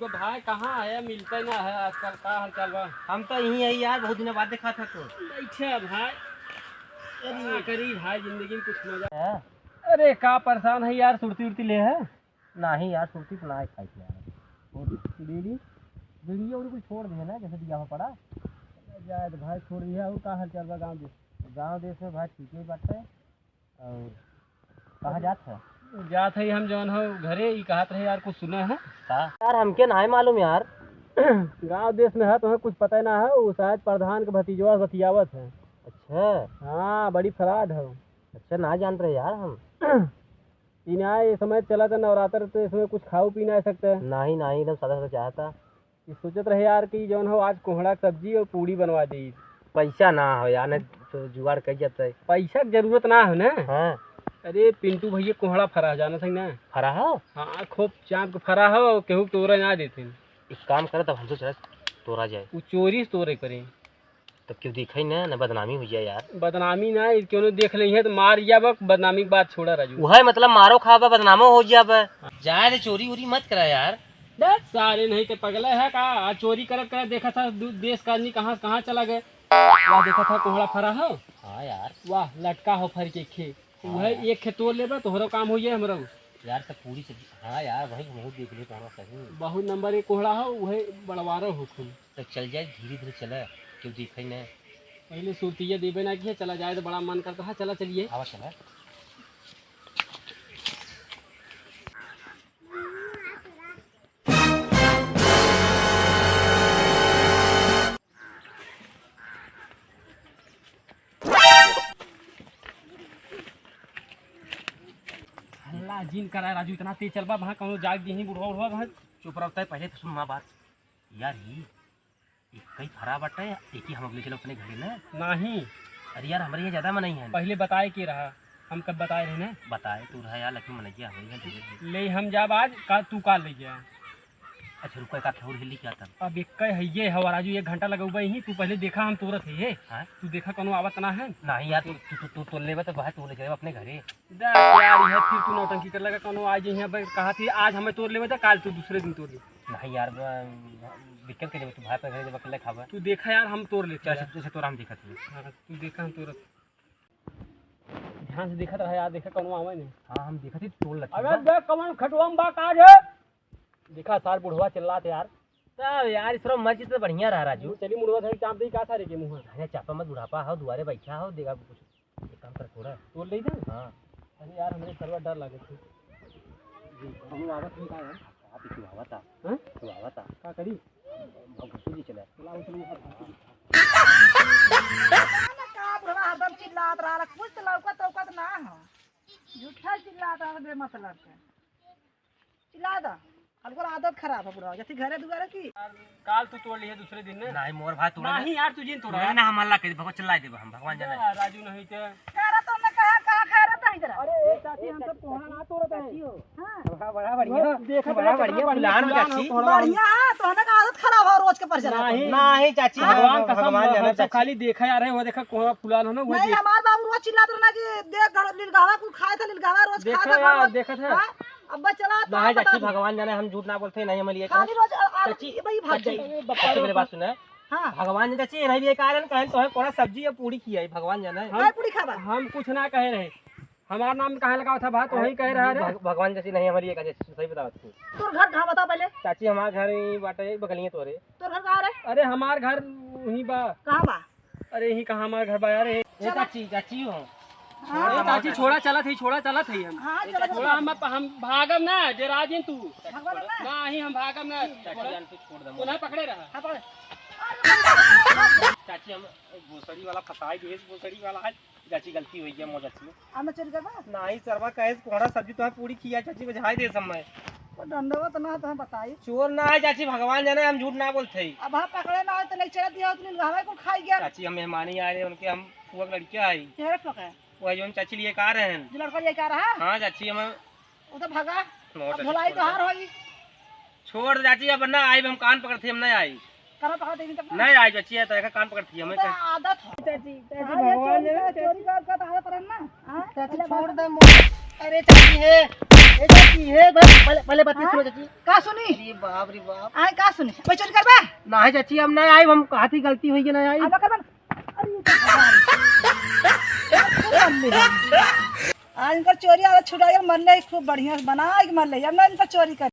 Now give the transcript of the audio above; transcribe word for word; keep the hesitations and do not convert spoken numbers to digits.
तो भाई, कहाँ है? मिलते ना है आजकल, का हाल चाल बा? हम तो यहीं है यार, बहुत दिन बाद देखा था तो। बैठे भाई। अरे। का करी भाई, जिंदगी में कुछ मजा। हाँ। अरे, का परेशान है यार, सुरती उरती ले है? नाही यार, सुरती तो ना खाई थी यार। और बीड़ी, बीड़ी और कुछ छोड़ दे ना, जैसे दिया हो पड़ा। जाए तो भाई, छोड़ दिया। और का हाल चाल बा गाँव देश? गाँव देश में भाई ठीक ही बात है। और कहाँ जात है? जात है हम जौन हो घरे, ई कहत रहे यार, कुछ सुना है? का? यार, हमके नाही मालूम यार। गाँव देश में है, तुम्हें कुछ पता ही ना है। वो शायद प्रधान के भतीजवा बतियावत है। अच्छा। हाँ, बड़ी fraud है। अच्छा, ना जान रहे यार हम। ई ना, ये समय चला था नवरात्र, तो इसमें कुछ खाऊ पी ना सकते। नाही, नाही, एकदम सादा सादा चाहता। ये सोचत रहे यार कि जौन हो आज कोहड़ा के सब्जी और पूड़ी बनवा दी। पैसा ना हो यार, नहीं तो जुगाड़ कर जाता है। पैसा के जरूरत ना हो ना। हाँ। अरे पिंटू भैया कोहड़ा फरा हो, जाना सही ना? फरा हो? हाँ, खूब चाप के फरा हो, केहू के तोरा ना देते। एक काम करे, तब हमसे चला तोरा जाए। वो चोरी से तोरे करे। तब क्यों दिखाई ना, ना बदनामी हो जाए यार। बदनामी ना, क्यों देख लेइहे तो मार जाबक, बदनामी के बात छोड़ा राजू। वह मतलब मारो खाबा, बदनामो हो जाबा। जाए दे, चोरी उरी मत करा यार। देख सारे नहीं तो पगले है का, आ चोरी करत करत देखा था दू-, देश का आदमी कहाँ कहाँ चला गए। वाह देखा था कोहड़ा फरा हो। हाँ यार। वाह लटका हो फर के खे। हाँ वह यार। एक खे तोड़ लेबा तोहरो काम हो जाए हमरो। यार तो पूरी सब्जी, हाँ यार वही हम देख ले तो सही। बहुत नंबर एक कोहड़ा हो, वह बड़वारो हो खूब। तो चल जाए, धीरे धीरे चला, क्यों देखे ना। पहले सुरतिया देबे ना किया, चला जाए तो बड़ा मन करता है, चला चलिए। आवा चला। हल्ला जिन करा राजू, इतना तेज चलबा, वहाँ कौनो जाग दी बुढ़वा उढ़वा, वहाँ। चुप रहता है, पहले तो सुन माँ बात। यार ही एक कई फरा बाटे, एक ही हम अगले चलो अपने घरे ना। नाही। अरे यार, हमरे यहाँ ज्यादा मनई है। पहले बताए के रहा, हम कब बताए रहे ना? बताए तू रहा यार, लेकिन मनैया हमरे यहाँ ढेर है। ले हम जाब आज, का तू का ले गया? अच्छा रुको, एक आध और हिली क्या तब? अब एक है ये हवा राजू, एक घंटा लगौबे ही, तू पहले देखा हम तोरत है ये। हाँ? तू देखा कोनो आवत ना है? नाही यार, तू, तू, तू, तू तोड़ लेबे तो बाहर तोड़ ले जाए अपने घरे। दा यार, यह फिर तू नौटंकी कर लगा, कोनो आज यहाँ पे कहा थी आज हमें तोड़ लेबे तो काल तू दूसरे दिन तोड़ ले। नाही यार, ब-, दिक्कत कर देबे, तू भाई पे घरे जब अकेले खाबे। तू देखा यार, हम तोड़ लेते चल, हैं। अच्छा, अच्छा, तोरा हम देखत हई। हाँ, तू देखा, हम तोड़त। ध्यान से देखत रहा यार, देखा कौनो आवे नहीं। हाँ, हम देखत ही तोड़ लेते अबे हैं। देख, कौन खटुआ में बा, का रे? देखा सार बुढ़वा चिल्लात यार। तब यार, इस तरह मर्जी तो बढ़िया रहा राजू। चली मुड़वा धरी चाप दे का सारे के मुँह। अरे चापा मत, बुढ़ापा हो, दुआरे बैठा हो, देखा कुछ एक काम कर, थोड़ा तोड़ ले दे। हाँ। अरे यार, हमरे सरवा डर लागे थे। हम आवत नहीं का यार? आप ही क्यों आवता? हाँ? क्यों आवता? का करी? भगसू जी चला। चला, उठो, उठो। का बुढ़वा हरदम चिल्लात रहा, कुछ तो लौकत, लौकत ना हो। झूठा चिल्लात रहा बेमतलब के। चिल्ला दा। अलगर आदत खराब है बुढ़वा, जैसे घरे दुआरे की। काल तू तोड़ लिहे दूसरे दिन ना। नाही मोर भाई तोड़ा नाही ना। यार, तू जिन तोड़ा। ना, ना, हम हल्ला कर दे, भगवान चिल्ला देबे हम, भगवान जाने। जा, राजू नहीं ते। खैरत तो मैं कहा, कहा खैरत है इधर। अरे, ए, चाची, हम सब कोहड़ा ना तोड़त है। हाँ। बड़ा, बड़ा बढ़िया। देखत बड़ा रहो, बढ़िया, कितना बढ़िया फुलान फुलान चाची। हो, थोड़ा बढ़िया है, तो हमें का आदत खराब हो रोज के पर जरा। नाही। नाही, चाची, हाँ, भगवान कसम, भगवान जाने, हम सब चाची। खाली देखा यार है, वो देखा कोहड़ा फुलान हो ना, वो नहीं, देख। हमार बाबू रोज चिल्लात रहना कि देख, घर, लिलगावा कुल खाए था, लिलगावा रोज देखा खाए था, यार, घर। देखा था। हाँ? अब्बा चला, तो नाही, आप बता चाची, दो। भगवान जाने, हम झूठ ना बोलते, नहीं हमारे लिए खाली रोज आ-, आ-, चाची, ये भाई भाग चाची, जाइए। बच्चा मेरे बात सुने। हाँ। भगवान ने चाची, नहीं भी ये कारण कहे तो है, कोना सब्जी या पूरी खियाई, भगवान जाने। हम, नहीं, पूरी खाबा। हम कुछ ना कहे रहे। हमार नाम कहाँ लगावा था भाई, तो वही कहे रहा रे। भग-, भगवान चाची नहीं हमारे लिए कहे, सही बताओ तू। तोर घर कहाँ बता पहले? चाची, हमार घर यहीं बाटे, बगलिए तोरे। तोर घर कहाँ रे? अरे, हमार घर वहीं बा। कहाँ बा? अरे, यहीं कहाँ हमार घर बा यार? ए चला। चाची, चाची हो। हाँ। ए चाची, छोड़ा चलत ही, छोड़ा चलत ही हम। हाँ, चला, छोड़ा चला। हम, हम भागब ना, डेरा जिन तू। भागब ना? नाही, हम भागब ना। चाची जान तू छोड़ दे। कोना पकड़े रहा। हाँ, पकड़। चाची, हम भोसड़ी वाला फंसाई दिए, भोसड़ी वाला है। चाची, गलती हो गया मोर चाची। अब मैं चोरी करबा? नाही सरवा, कहे कोहड़ा सब्जी तो है, पूरी खिया चाची, बुझाई दे समय। वो डंडवा तो ना तो हम बताई। चोर ना है चाची, भगवान जाने, हम झूठ ना बोलते ही। अब हम पकड़े ना हो तो ले चला दिया, तू हमें कुल खाई गया। चाची, हम मेहमानी आए रहे, उनके हम फुआ के लड़के आई। चेहरे पकड़े। वही जो हम चाची लिए का रहे हैं। जो लड़का लिए का रहा? हाँ चाची, हम वो तो भगा। मोर अब चाची भुलाई छोड़ तो दे। हार होई। छोड़ दे चाची, अब ना आई, हम कान पकड़ते, हम नहीं आई। कान पकड़ते ही तब ना। नहीं आई चाची, तो एक कान पकड़ती है, वो हमें तो कह- आदत हो। चाची, चाची, हाँ, ये भगवान चोरी ने का, चाची। चोरी का, का तो आदत रहन ना। हाँ? चाची, पहले छोड़ बात दे मोर। अरे चाची है। ए चाची, हे भाई, पहले, पहले बात हाँ? सुनो चाची। का सुनी? अरे बाप रे बाप। आए का सुनी? कोई चोरी करबा? नाही चाची, हम नाही आइब, हम कहा थी गलती होई कि नाही आइब। अब करबा? अरे, आज इनकर चोरी आदत छुटा गया, मरले ही खूब बढ़िया बना के मरले ही। अब ना इनकर चोरी करे।